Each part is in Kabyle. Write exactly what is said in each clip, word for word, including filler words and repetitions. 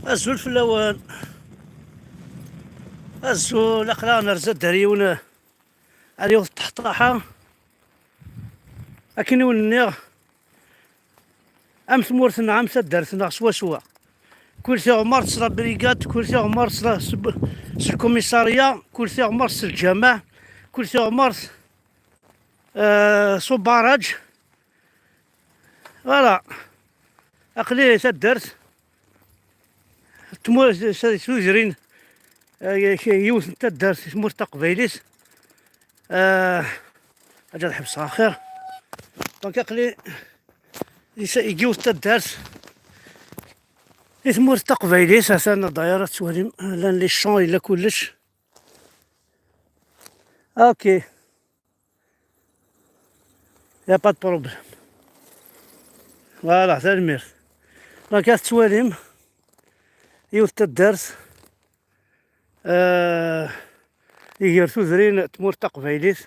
Azul fell-awen. Azul, aql-aɣ nerza-d ar yiwen, ar yiwet n tḥeṭṭaḥa. Akken i wen-nniɣ, am tmurt-nneɣ, am taddart-nneɣ swaswa. Kul tiɣmert s la brigade, kul tiɣmert s la, s, s lkumisarya, kul tiɣmert s lǧameɛ, kul tiɣmert, euh, s ubaraj. Voilà. Aql-i taddart. Tmurt, tudrin, euh, yiwet n taddart i tmurt taqbaylit. Euh, ad ḥebseɣ axir. Donc, aql-i i sa-, i yiwet taddart i tmurt taqbaylit. Atan dayar ad twalim, llan les champs, yella kullec. Ok. Y a pas de problème. Voilà, tanemmirt. Donc, ad tettwalim yiwet taddart, euh, iger tudrin tmurt taqbaylit.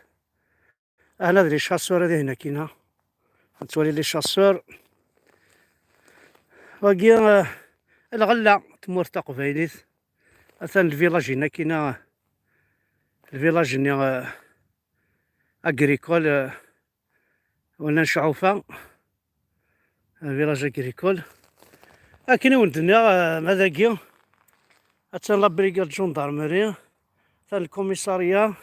Ahna d les chasseurs ad ihna kina. Ad twali les chasseurs. Wagi, euh, lɣella tmurt taqbaylit. Atan lvilaj-inna kina, lvilaj-nni, euh, agricole, euh, wana n Cɛufa, un village agricole. Akken i wen-d-nniɣ, euh, ma dagi, attan la brigade gendarmerie, atan lkumisarya,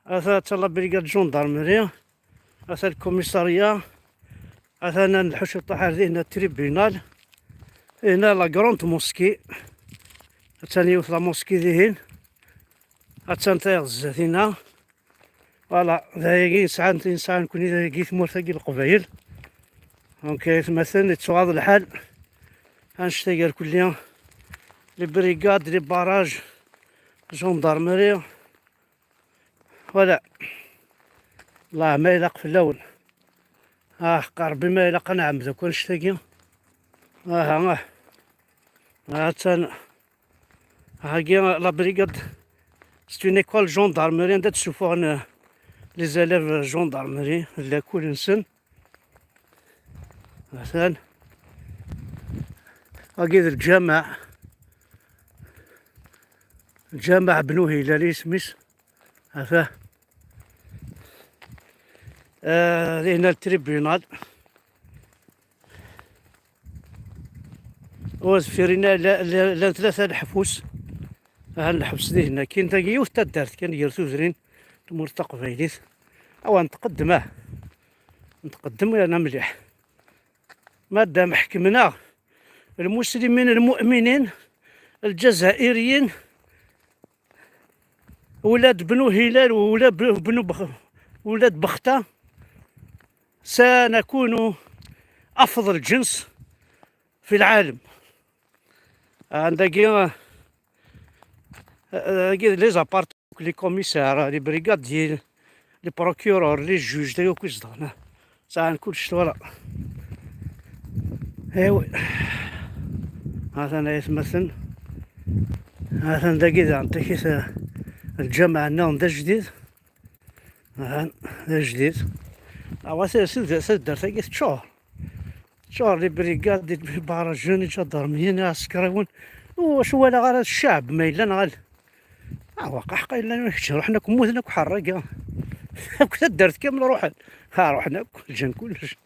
atan, attan la brigade gendarmerie, atan lkumisarya, atan lḥuc iṭaḥ ar dihin tribunal, hina la grande mosquée, attan yiwet la mosquée dihin, attan tayeḍ zdat-ina. Voilà, d ayagi i nesɛa, i nesɛa nekkni dagi tmurt-agi n Leqbayel. Donc, aytmaten, yettuɣaḍ lḥal. Annect-agi ar kulli, les brigades, les barrages, gendarmerie. Voilà. Allah ma ilaq fell-awen. Ah, ḥeqqa Rebbi ma ilaq ad nɛemmed akk annect-agi. Aha, ah. Attan. Hagi, la brigade, c'est une école gendarmerie, anda d-ssufuɣen, euh, les élèves gendarmerie, lakul-nsen. Atan. Hagi d lǧameɛ. Lǧameɛ Ben Uhilal isem-is. Ata. Euh, dinna ltribunal. Ur deffir-inna la-, la-, llan tlata leḥbus. Aha, lḥebs dihin akkin, tagi yiwet taddart kan gar tudrin tmurt taqbaylit. Awa, nteqdem, ah. Nteqdem yerna mliḥ. Madam ḥekmen-aɣ lmuslimin, lmu'minin, lǧazairiyin, ولاد بنو هلال وولاد ب-، بنو بخ-، ولاد بختة، سنكون أفضل جنس في العالم. عندك، آه، آه، les appartements, les commissaires, les brigadiers, les procureurs, les juges, داك كل زدغنا. ساعة كل شتورة. ايوا. هذا أنا يتمثل. هذا داكي ذا، عندك الجامعة هنا، دا جديد. ها، دا جديد. أوا سي، سي، سي، دار ثقيل تشور. تشور لي بريغاد، دي بارجون، جدرميين، عسكريون. وشو ولا غير الشعب ما إلا نغال. آه، واقع حقا إلا نكتشف. رحنا كموتنا كحرقة. كنت درت كامل روحنا. ها، رحنا كل جن كلش.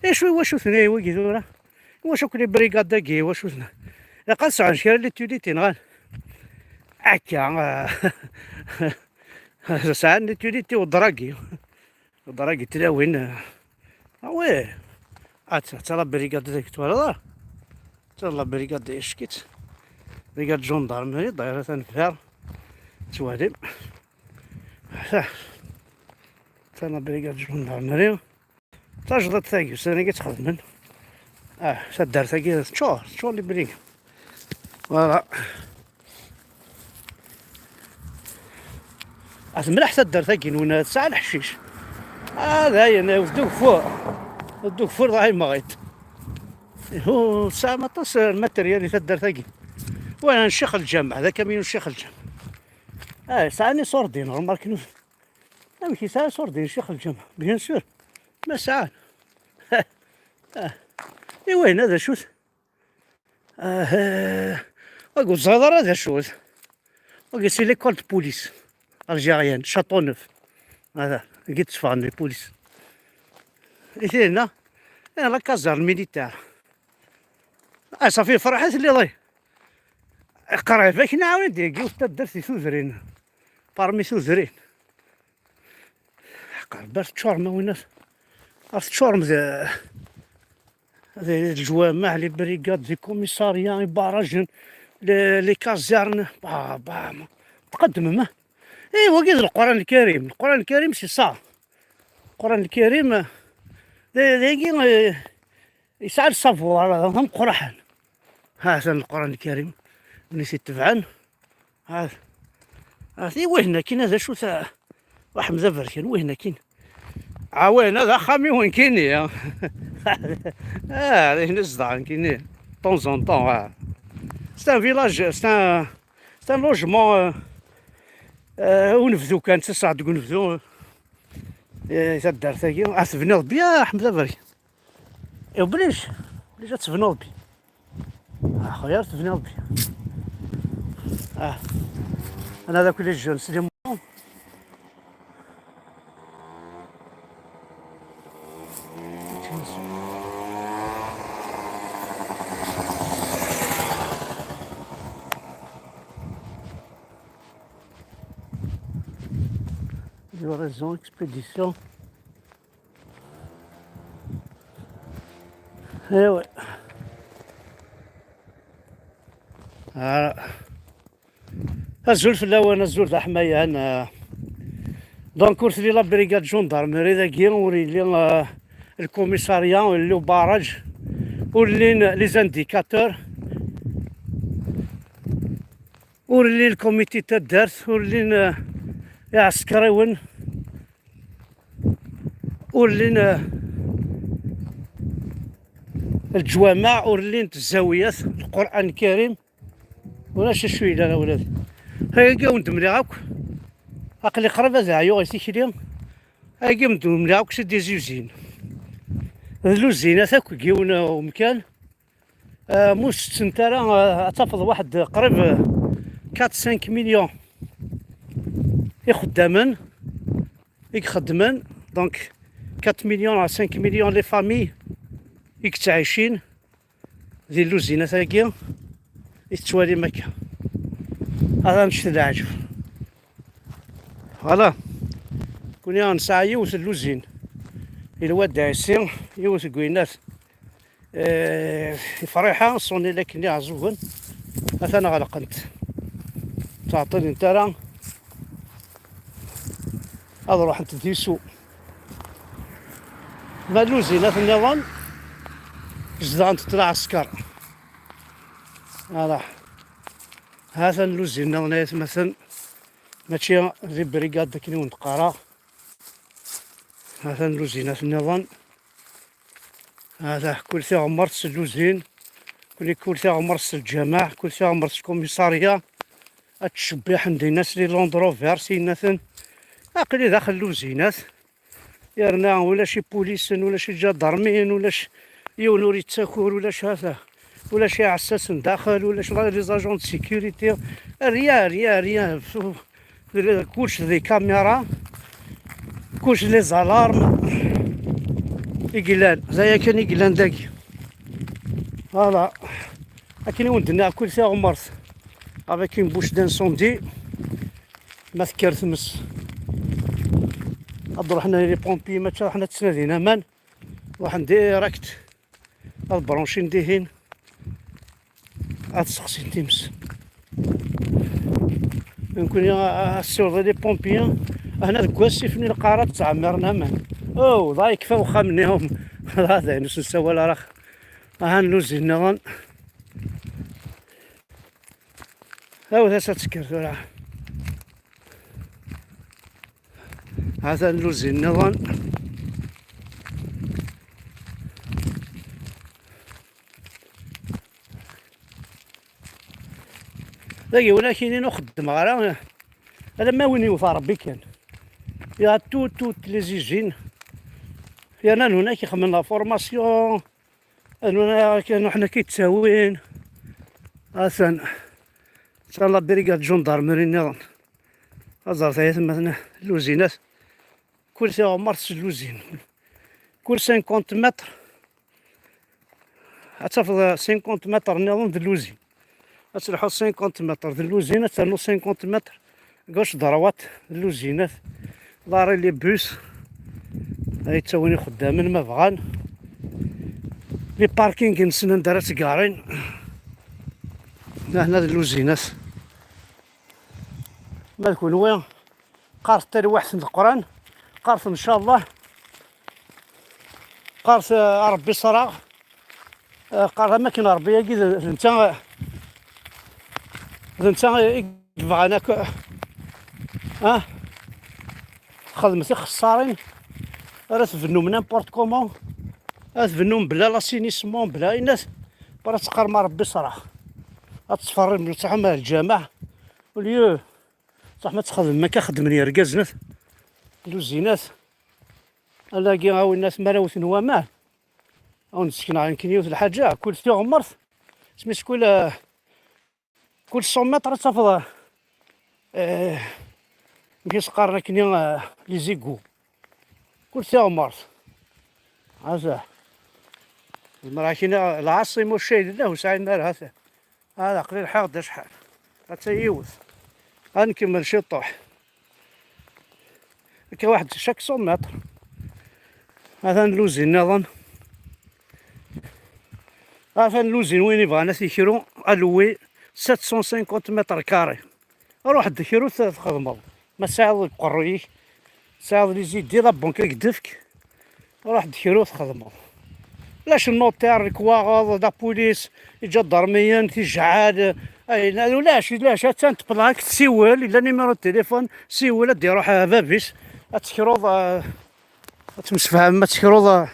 إيه، شو، واش وثني، وي ثورة؟ واش كل بريغاد داكي، واش وثني؟ يا قد سعون شير اللي تولي تنغال. هكا، آه. سعان اللي تولي تي ودراكي. Dɣa i yetlawin, ah oui, ah, ta, ta la brigade deg twalaḍ, ah? Ta la brigade ickit, brigade gendarmerie, ḍayret anfar, ttwalim. Ta, ta la brigade gendarmerie, tajḍiṭ tagi, ussan-agi ttxedmen. Ah, taddart-agi teččur, teččur les brigands. Voilà. Ad mliḥ taddart-agi nwen, tesɛa leḥcic. Ah, dayen, d ugeffur. D ugeffur, dɣa yemɣi-d. Ihu, tesɛam aṭas n lmateryal i taddart-agi. Wa n Ccix Lǧameɛ, d akamyun n Ccix Lǧameɛ. Ah, sɛan iṣurdiyen, remarque. Amek yesɛa iṣurdiyen Ccix Lǧameɛ? Bien sûr. Ma sɛan. Ah. I wayen-a d acu-t? Ah, eh, Ur ẓriɣ ara d acu-t. Wagi, c'est l'école de police algérienne, Châteauneuf. Hada, i d-tteffɣen les polices. I tinna, eh, la caserne militaire. Ah, safi, ferḥ i telliḍ, eh. Qrib akken nɛawen-d yagi yiwet taddart di tudrin. Parmi tudrin. Qrib ar teččurem, a winat. Ar teččurem d, d, d leǧwameɛ, les brigades, les commissariats, ibarajen, les, les casernes. Bah, bah, ma-, tqeddmem, ah. Eh, wagi d Leqran Lkarim. Leqran Lkarim, c'est ça. Leqran Lkarim, d, dagi, eh, yesɛa le savoir, d ameqqraḥen. Ha-t-an Leqran Lkarim. Win i t-itebɛen. Ha-t. Ha-t, i wihna kina d acu ta-, Waḥmed Aberkan, wihna kin. Ah, wihna d axxam-iw nekkini, ah. Ah, d ayen zedɣen kini. De temps en temps, ah. C'est un village, c'est un, c'est un logement, euh, euh, unebdu kan, d tasaɛet deg unebdu, euh, taddart-agi. Ah, tebniḍ bien, Ḥmed Aberkan. Eh, oblige, oblige ad tebniḍ bien. Ah, خويا، تبني ربي. اه، انا هذاك اللي جا نسلم. Livraison, expédition. ايوا. آه. Azul fell-awen, azul d aḥmayan. Ah. Donc, ur telli la brigade gendarmerie dagi, ur yelli, ah, le commissariat, ur yelli ubaraj, ur llin les indicateurs, ur llin le comité n taddart, ur llin, ah, iɛsekriwen, ur llin, ah, leǧwameɛ, ur llin zzawiyat, Lqur'an Lkarim. Ulac acu yellan, a wlad. Ayagi wen-d-mliɣ akk. Aql-i qrib ad ɛyuɣ i tikli. Ayagi wen-d-mliɣ akk, c'est des usines. D luzinat akk deg yiwen umkan. Ah, mu settent ara, ah, ad tafeḍ waḥed qrib, ah, quatre cinq millions ixeddamen i ixeddmen. Donc, quatre millions à cinq millions les familles i yettɛicin di lluzinat-agi i tettwalim akka. Hada annect n leɛǧeb. Voilà. Kuni nesɛa yiwet n lluzin i Lwad Ɛisi, yiwet n winnat, eh, ifriḥa, ṣuni lakken iɛeẓẓugen. Atan ɣelqent. Ur ttɛeṭṭilent ara ad ruḥent d isu. Ma lluzinat nniḍen zedɣent-tt lɛesker. Voilà. Ha-t-an lluzin nniḍen ay atmaten. Mačči di brigade akken i wen-d-qqareɣ. Ha-t-an lluzinat nniḍen. Ha-t-a, kul tiɣmert s lluzin, kul, kul tiɣmert s lǧameɛ, kul tiɣmert s lkumisarya. Ad ttcebbiḥen dinna s les Land Rover, s yinnaten. Aql-i daxel lluzinat. Yerna ulac ipulisen, ulac iǧadarmin, ulac yiwen ur yettakur, ulac hata, ulac iɛessasen daxel, ulac la-, les agents de sécurité. Rien, rien, rien. Kullec des caméras, kullec les alarmes i yellan. D aya kan i yellan dagi. Voilà. Akken i wen-d-nniɣ, kul tiɣmert avec une bouche d'incendie. Ma tekker tmes, ad ruḥen les pompiers, mačči ruḥen ad ttnadin aman, ruḥen direct ad branchint dihin, ad seqsin times. Nekkni a, a, ssiwḍen les pompiers, ahna deg wasif-nni lqara ttɛemmiren aman. Oh, dɣa yekfa uxxam-nni, um, dɣa d ayen ur s-nessawal ara. Aha, nnuzi nniḍen. Awet-as ad tekker tura. Ha-t-an lluzi nniḍen. Dagi win akinin ur xeddmeɣ ara. Alamma win yewwet Ṛebbi kan. Il y a tout, toutes les usines. Yerna n hunak ixemmen la formation. Anwa akken ruḥen akka yettawin. Atan. Atan la brigade gendarmerie nniḍen. Ad ẓret ay atmaten, lluzinat. Kul tiɣemmert s lluzin. Kul cinquante mètres. Ad tafeḍ cinquante mètres nniḍen d lluzin. Ad telḥuḍ cinquante mètres d lluzin, ad ternuḍ cinquante mètres gauche droite d lluzinat. L'arrêt les bus ay ttawin ixeddamen ma bɣan. Les parkings-nsen anda ara ttgarin. Ahna d lluzinat. Ma d kunwi, qqaret talwiḥt n Leqran, qqaret ncallah, qqaret, eh, a Ṛebbi ṣṣreɣ, eh, qqaret am akken Ṛebbi-agi d, d netta, d netta i yebɣan akk, ah, txedmet ixeṣṣarin, ara tbennum n'importe comment, ara tbennum bla l'assainissement, bla ayen, ara teqqarem a Ṛebbi ṣṣreɣ, ad tṣefrem, tṛuḥem ar lǧameɛ, au lieu Ṣaḥ ma txedmem akka, xeddmen yergazen, lluzinat. Alagi, a winnat, ma ara wten waman, a wen-d-sekneɣ nekkni yiwet lḥaǧa, kul tiɣemmert, smis kul, eh, kul cent mètres ad tafeḍ, eh, amek i s-qqaren akkenni, eh, les égouts. Kul tiɣemmert. Ata. Zemreɣ akkenni, lɛaṣima ucay llah ur sɛin ara, ata. Ad aql-i lḥiɣ-d acḥal. Atta yiwet. Ad nkemmel ciṭuḥ. Akka waḥed chaque cent mètres. Atan lluzi nniḍen. Atan lluzi n win ibɣan ad t-ikru, alwi sept cent cinquante mètres carrés. Ruḥ-d kru t-, txedmeḍ. Ma tesɛiḍ deg uqerruy-ik, tesɛiḍ les idées, la banque ad k-d-tefk, ruḥ-d kru txedmeḍ. Ulac notaire, lekwaɣeḍ, la police, iǧadarmiyen, tijɛal, ayen, ulac, ulac, attan plaque, siwel, yella numéro de téléphone, siwel, ad d-iruḥ, eh, bab-is, ad tekruḍ, eh, ad temsefhamem, ad tekruḍ, eh,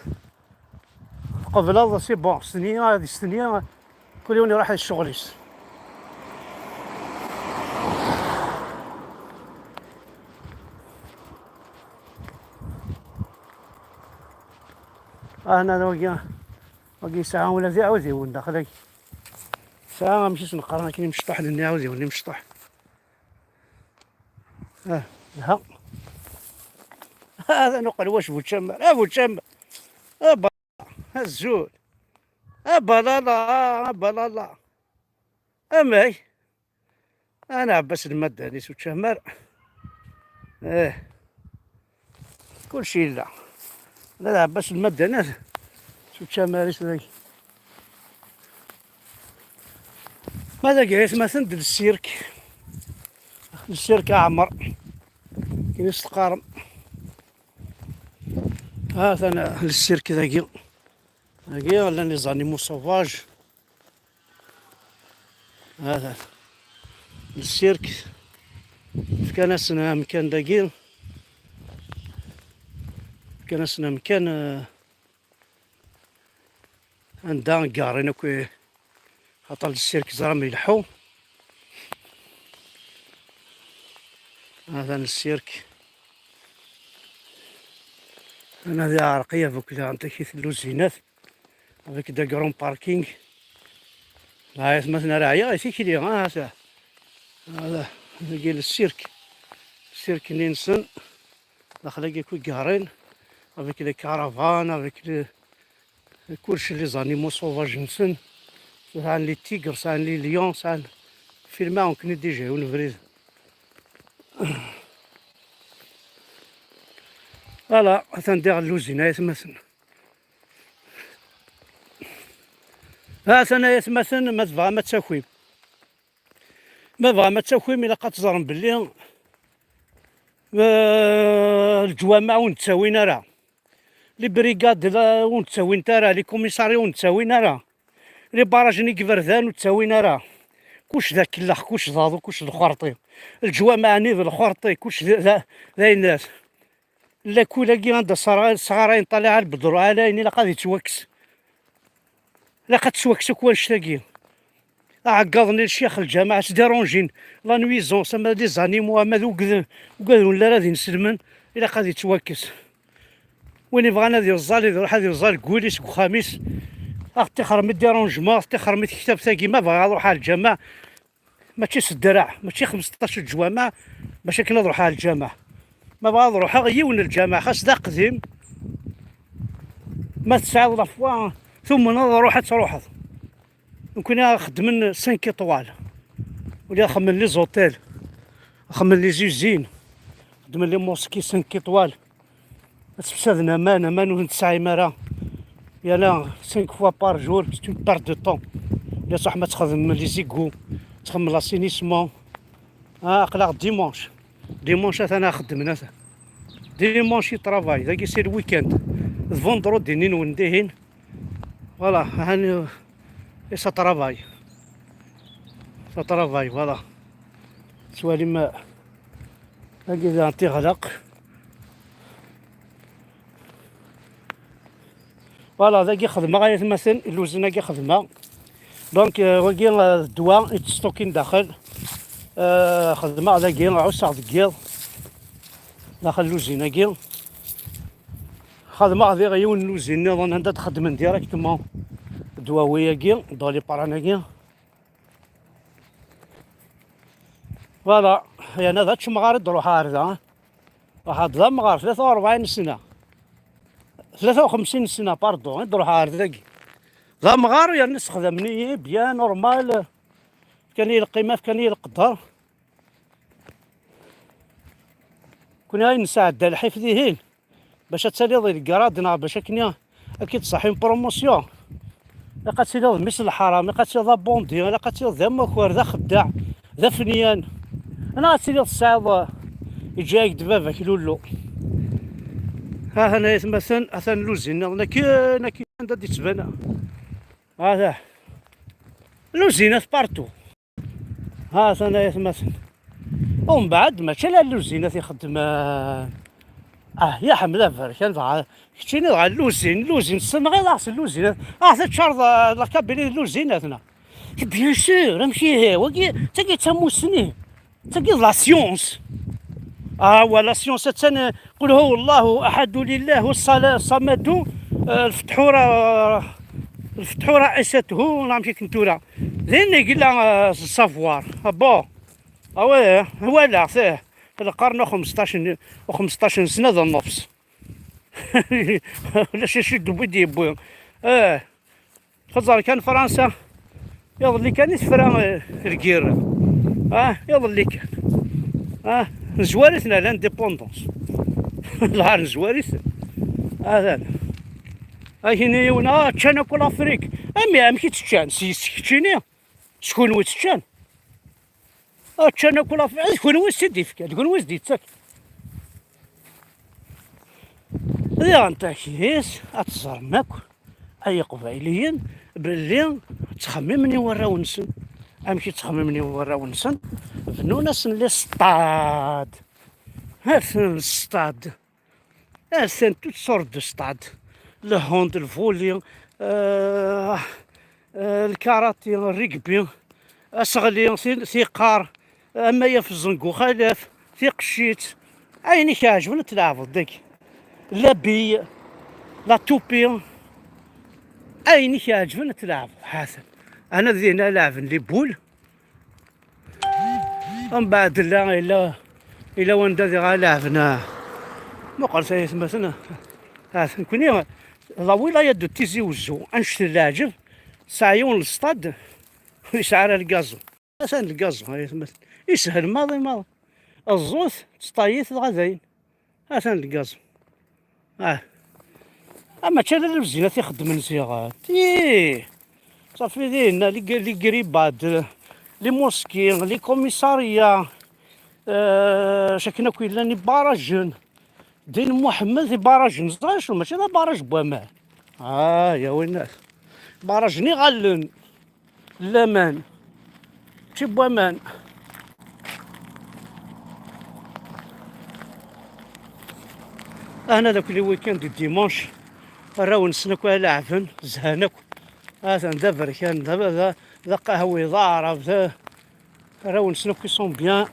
Tqebleḍ, c'est bon, stenyi, ad istenyi, kul yiwen iruḥ i ccɣel-is. Ah, hna wagi, wagi yesɛa ula d iɛudiwen daxel-agi. Yesɛa amek i sen-qqaren akken imecṭuḥen-nni, iɛudiwen imecṭuḥ. Ah, ha. Hada nuqel wac bu tcamar. Ah, bu tcamar. Ah, ba-, azul. Ah, balala, ah, balala. Amay. Ana Ɛebbas lmaddan-is bu tcamar. Eh. Kulci yella. La Ɛebbas lmaddan-is bu tcamar-is dagi. Ma dagi ay atmaten d lsirk. Lsirk aɛmer. Akken i s-teqqarem. Ha-t-an lsirk dagi. Dagi llan les animaux sauvages. Ha-t-an. Lsirk. Fkan-asen amkan dagi. Fkan-asen amkan, eh, anda ggarin akk, eh, xaṭer lsirk ẓram ileḥḥu. Hada lsirk. Ana di Ɛerqiya bukla, anta ki telluzinat. Avec des grands parkings. Ayt ma tnara ɛya, i tikli, ah, hada. Hada, dagi lsirk. Lsirk-nni-nsen. Daxel-agi akk i ggarin, avec les caravanes, avec les, kullec, les animaux sauvages-nsen. Sɛan les tigres, sɛan les lions, sɛan, filmaɣ nekkni déjà yiwen ubrid. Voilà, atan diɣ lluzin ay atmaten. Atan ay atmaten, ma tebɣam ad takim. Ma tebɣam ad takim, ilaq ad teẓrem belli, eh, leǧwameɛ ur nettawin ara. Les brigades la, ur nettawint ara. Les commissariats ur nettawin ara. Les barrages-nni n yiberdan ur ttawin ara. Kuc d akellex, kuc d aḍu, kuc d lxerṭi. Leǧwameɛ-nni d lxerṭi, kuc d, d, d ayen. Lakul-agi anda sɣarayen Ṭalaɛ Lbedru, ala ayen ilaq ad yettwakkes. Ilaq ad tettwakkes akk wannect-agi. Aɛeggaḍ-nni, ccix, lǧameɛ, ttdiranjin. La nuisance, ama d les animaux, ama d ugad, ugad ur nelli ara d inselmen, ilaq ad yettwakkes. Win ibɣan ad yeẓẓal, ad iruḥ ad yeẓẓal deg wul-is, deg uxxam-is. Ad ɣ-ṭixrem i ddiranjma, ad ɣ-ṭixrem i tektabt-agi, ma bɣiɣ ad ruḥeɣ ɣer lǧameɛ. Mačči s ddreɛ, mačči xmesṭac n leǧwameɛ bac akken ad ruḥeɣ ɣer lǧameɛ. Ma bɣiɣ ad ruḥeɣ yiwen n lǧameɛ, xas d aqdim, ma tesɛiḍ la foi, tumneḍ, ruḥ ad truḥeḍ. Nekkni xeddmen cinq étoiles, wali xeddmen les hôtels, xeddmen les usines, xeddmen les mosquées cinq étoiles. Ad sefsaden aman, aman ur ten-tesɛim ara. Yala cinq fois par jour, c'est une perte de temps. La saḥ ma txedmem les égouts, txedmem l'assainissement. Ah, aql-aɣ dimanche. Dimanche atan xeddmen, atan. Dimanche i travail, dagi c'est le week-end. D vendredi-nni-nwen dihin. Voilà, ahan, euh, et ça travaille. Ça travaille, voilà. Tettwalim, euh, dagi d tiɣlaq. Voilà, dagi xedmeɣ ay atmaten, lluzin-agi xedmeɣ. Donc, euh, wagi, euh, ddwa i d-stokin daxel. Euh, xedmeɣ dagi, ɛusseɣ deg yiḍ. Daxel lluzin-agi. Xedmeɣ diɣ yiwen n lluzin nniḍen anda d-xeddmen directement ddwawi-agi, dans les parrains-agi. Voilà, yerna d ačemɣar i d-ruḥeɣ ar da. Ruḥeɣ-d d amɣar, tlata u rebɛin sna. Tlata u xemsin sna, pardon, i d-ruḥeɣ ar dagi. D amɣar yerna sexdamen-iyi bien normal. Fkan-iyi lqima, fkan-iyi leqder. Kuni ay nesɛedda lḥif dihin. Bac ad taliḍ di lgarad neɣ bac akken ad k-id-tṣaḥ une promotion. Ilaq ad tiliḍ d mmi-s n lḥaram, ilaq ad tiliḍ d abandi, ilaq ad tiliḍ d amakar, d axeddaɛ, d afenyan. Neɣ ad tiliḍ tesɛiḍ, eh, yeǧǧa-yak-d baba-k lullu. Ha-t-an ay atmaten, atan lluzin nniḍen akken, akken anda d-yettban. Ha-t-a. Lluzinat partout. Ha-t-an ay atmaten. Umbeɛd mačči ala lluzinat i xeddmen. Ah, ya Ḥmed aberkan, dɣa keččini dɣa lluzin, lluzin, tessenɣiḍ-aɣ s lluzinat. Ah, teččareḍ, eh, la Kabylie d lluzinat, neɣ? Bien sûr, amek ihi, wagi, d tagi d tamussni, d tagi d la science. Ah, wa la science, attan, eh, قل هو الله أحد لله الصلا-، الصمد, eh, الفتح را-، الفتح رئيسته, neɣ amek akken tura. Din i yella, eh, savoir. Ah bon. Ah ouais, walaɣ-t, eh, lqern u xmesṭac n, u xmesṭac n sna d nnefs. Ulac acu d-wwi d-yewwi. Eh, txeẓẓer kan Fransa, iḍelli kan i tefra, eh, lgirra. Ah, iḍelli kan. Ah, nezwar-iten ar l'indépendance. Lɛar nezwar-iten. Atan. Akini yiwen, ah, ččan akk l'Afrique. Ami, amek i tt-ččan? S, s keččini? S kunwi tt-ččan? Ah, ččan akk l'Afrique. D kunwi s-tt-id-ifka, d kunwi s-d-yettak. Diɣen takit, ad teẓrem akk, ay Iqbayliyen, belli ttxemmimen i warraw-nsen. Amek i ttxemmimen i warraw-nsen? Bnun-asen les stades. Ha-ten les stades. Ha-ten toutes sortes de stades. Le hand, le volley, euh, euh, le karaté, le rugby, aseɣli, ti-, tiqqar, amayaf, zzeng uxalaf, tiqcit, ayen i k-iɛeǧben ad tleɛbeḍ dagi. La bille, la toupie, ayen i k-iɛeǧben ad tleɛbeḍ, ha-ten. Ana dinna leɛben les boules. Mbeɛd illa, illa, illa wanda diɣ leɛben, ah, muqel ay atmaten, ah, ha-ten nekkni, la wilaya de Tizi Wezzu, annect n leɛǧeb, tesɛa yiwen n lestad, ur yesɛi ara lgazu. Atan lgazu, ay atmaten. Yeshel maḍi, maḍi. Ẓẓut, ttṭayit, dɣa dayen. Atan lgazu. Ah. Ah, mačči ala lluzinat i xeddmen ziɣ. Ih! Safi dinna, les gr-, les gribades, les mosquées, les commissariats, euh, akken akk yellan ibarajen. Din Muḥemmed ibarajen, ẓer acu, mačči d abaraj n waman. Ah, ya winnat. Ibarajen iɣallen. Laman. Mačči n waman. Ahna d akk les week-ends du dimanche. Arraw-nsen akk ad leɛben, zhan akk. Atan d aberkan, d, d, d aqahwi, d aɛrab, d, arraw-nsen akk ils sont bien.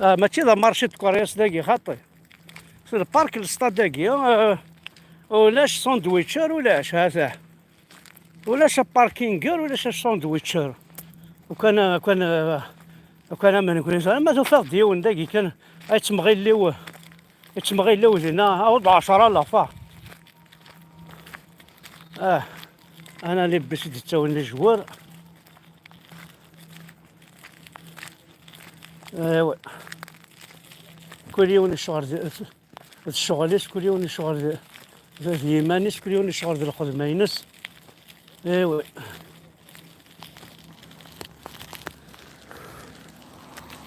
Ah, mačči d amarché de Corrières dagi, xaṭi. C'est le parc, le stade dagi, ah, ulac sandwicher, ulac, ha-t-a. Ulac aparkinger, ulac sandwicher. Ukan, ukan, ukan am nekni, ma tufiḍ-d yiwen dagi kan, ay yettmɣilliw, yettmɣilliw dinna, aweḍ ɛecra lafa. Ah, ana les bus i d-yettawin les joueurs. Ewa. Kul yiwen yecɣel d, d ccɣel-is, kul yiwen yecɣel d, d, d yiman-is, kul yiwen yecɣel d lxedma-ines. Ewa.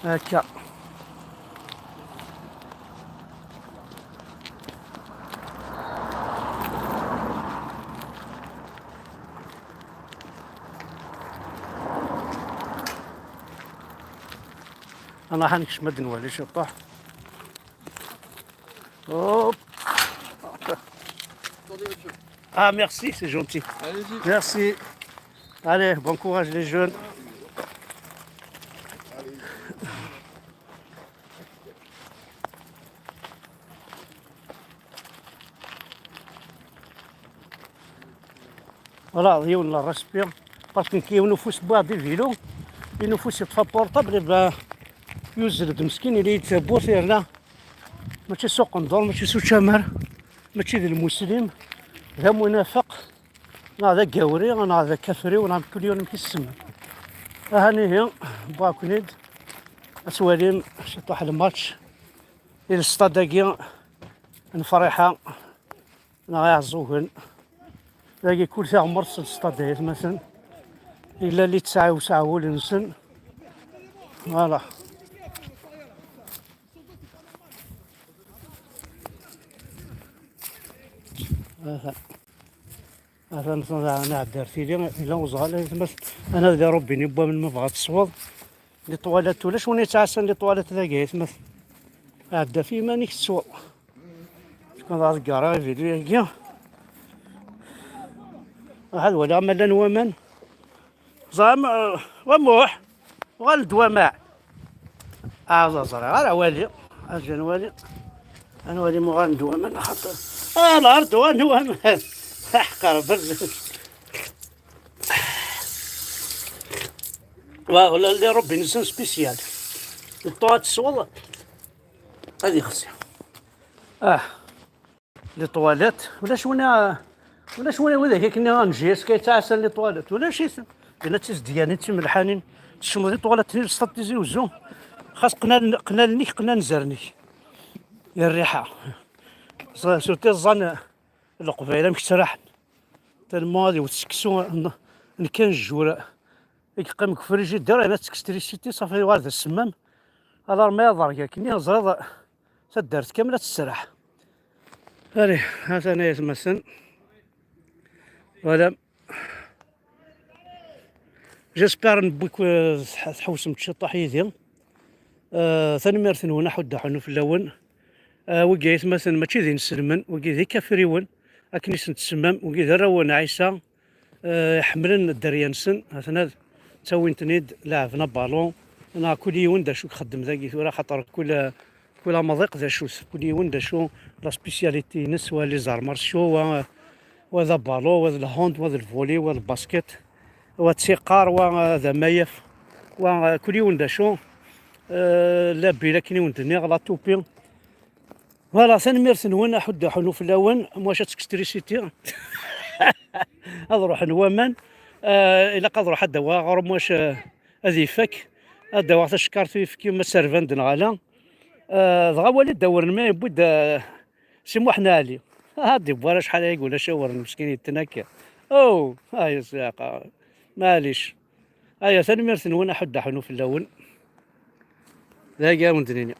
Akka. Nruḥ ad nekcem ad nwali ciṭuḥ. Hop. Ah, merci, c'est gentil. Allez-y. Merci. Allez, bon courage les jeunes. Voilà, d yiwen n respect. Parce que yiwen ufus wwiɣ-d i vélo, yiwen ufus yeṭṭef aportable, eh ben, yuzzel-d meskin, yella-yi-d tawwurt, yerna mačči s uqendur, mačči s učamar, mačči d lmuslim, d amunafeq, neɣ d agawri, neɣ d akafriw, neɣ mkul yiwen amek i s-semman. Aha, ihi, wwiɣ-ken-id ad twalim ciṭuḥ lmatch i lestad-agi n Friḥa. Neɣ Iɛeẓẓugen. Dagi kul tiɣmert s lestad ay atmaten. Yella li ttɛiw s aɛwul-nsen. Voilà. Ata. Ata nsen daɣen iɛedda ar tili, yella uẓɣal ay atmaten. Ana d robine n waman ma bɣa tesweḍ. Li ṭwalat ulac win yettɛassan li ṭwalat dagi ay atmaten. Ɛedda f yiman-ik tesweḍ. Cukkeɣ ad ḍeggreɣ avilu-agi. Ruḥ ad waliɣ ma llan waman. Ẓer, am-, wa Muḥ, uɣal-d waman. Ah, ur ẓriɣ ara, wali. Aǧǧa nwali. Ad nwali ma uɣalen-d waman, axaṭer. Ah, la, ar-d uɣalen waman. Aḥqer, berz. Wa, ula les robinets-nsen spécial. Ṭṭuɛa tesweḍ, ad yexsi. Ah. Les toilettes, ulac win, ulac win, widak akken N G S K yettɛassan les toilettes, ulac-iten. Dinna d tizedganin, d timelḥanin, tecmeḍ les toilettes-nni, lsṭad Tizi Uzzu. Xas qnal, qnal-nnek, qnal nzernek. I rriḥa. Ẓ-, surtout ẓẓan Leqbayel amek ttraḥen. Tellement ad iwet seksu n, n quinze jours. I yeqqim deg frigidaire, yerna tekkes trisiti, ṣafi yuɣal d asemmam. Alarma iḍerg akkenni, teẓriḍ taddart kamel ad testraḥ. Allez, ha-t-an ay atmaten. Voilà. J'espère newwi-k, eh, tḥ-, tḥewsem-d ciṭuḥ yid-i. Eh, tanemmirt-nwen, aḥuddu aḥunnu fell-awen. Eh, wigi ay atmaten mačči d inselmen, wigi d ikafriwen, akken i sen-tsemmam, wigi d arraw n Ɛisa. Eh, ḥemmlen dderya-nsen, ha-ten-ad ttawin-ten-id, leɛben abalun, neɣ kul yiwen d acu i ixeddem dagi tura, xaṭer kul, kul amḍiq d acu-t, kul yiwen d acu la spécialité-ines, wa les arts martiaux, wa, wa d abalun, wa d lhand, wa d lvoli, wa d lbasket, wa d tiqqar, wa, eh, d amayaf, wa, eh, kul yiwen d acu, eh, la bile akken i wen-d-nniɣ, la toupie. Voilà, tanemmirt-nwen, aḥuddu aḥunnu fell-awen, am wacu ad tekkes trisiti. Ad ruḥen waman, eh, ilaq ad ruḥ ad d-awiɣ aɣrum wac, eh, ad ifak, ad d-awiɣ tacekkart uyefki ma serban-d neɣ ala. Eh, dɣa wali-d awren ma yewwi-d, eh, Si Muḥ Naɛli. Ah, ad d-iwwi ara acḥal ay ulac awren meskin yetten akka. Oh, ay, a s-, maɛlic. Aya, tanemmirt-nwen, aḥuddu aḥunnu fell-awen. D agi ara wen-d-nini.